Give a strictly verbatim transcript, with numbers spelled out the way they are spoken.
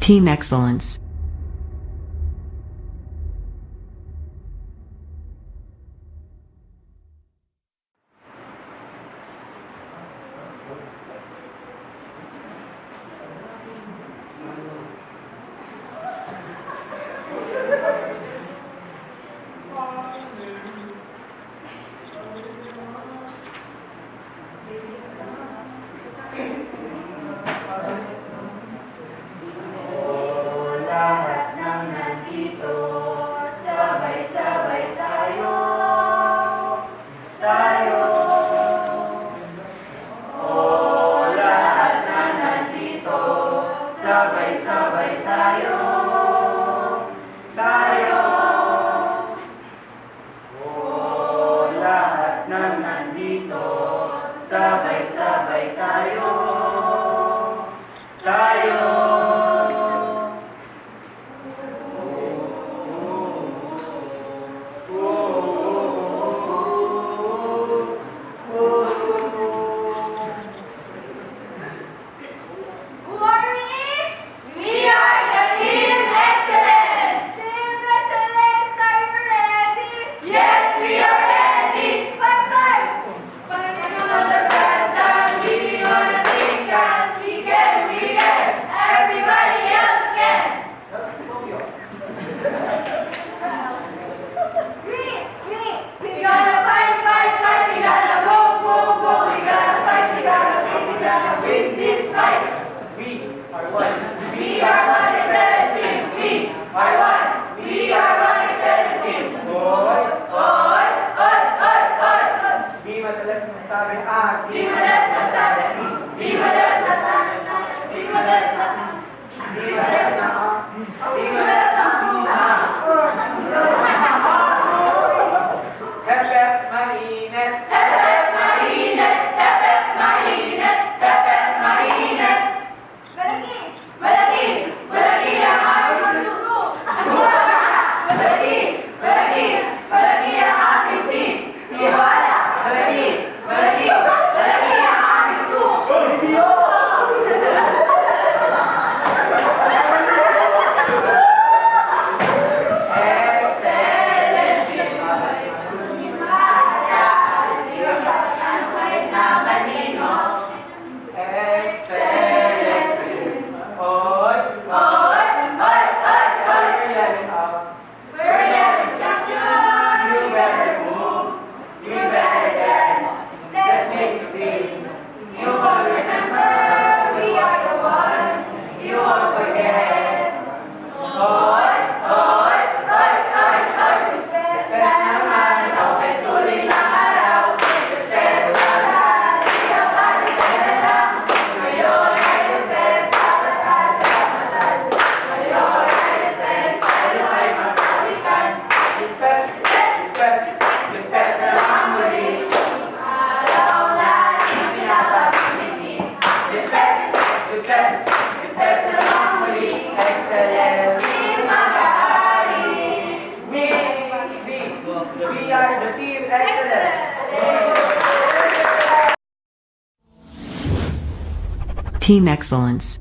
Team Excellence. O lahat ng nandito, sabay-sabay tayo. Tayo. O lahat ng nandito, sabay-sabay tayo. Tayo. O lahat ng nandito, sabay-sabay tayo. Tayo. Who are we? We are the Team Excellence! Team Excellence, are you ready? Yes, we are ready! Fight, fight! Fighting on the best and we on the big and we can, we can. Everybody else can. We, we, we gotta fight, fight, fight. We gotta go, go, go. We gotta fight, we gotta win, we gotta win this fight. We are one. We are one excellence team. We are one. We are one excellence team. Oy. Oy, oy, oy, oy. Di madalas masabi ang. Di madalas masabi. Di madalas masabi. Di madalas masabi. Di madalas masabi. Di madalas masabi. Hep, hep, mainit. Hep, hep, mainit. Hep, hep, mainit. Hep, hep, mainit. Malaki! Malaki! Malaki ang aming puso! Malaki! Malaki! Malaki ang aming team! Tiwala! Malaki! Malaki! Malaki ang aming puso! Excellency! Excellency. Oy. Oy, oy, oy, oy. We're yelling out. We're yelling champion. You better move. You better dance. Let's make a statement. You won't remember. We are the one. You won't forget. The best, the best, the best na lang muli, Excellence. We, we, we are the Team Excellence. Team Excellence.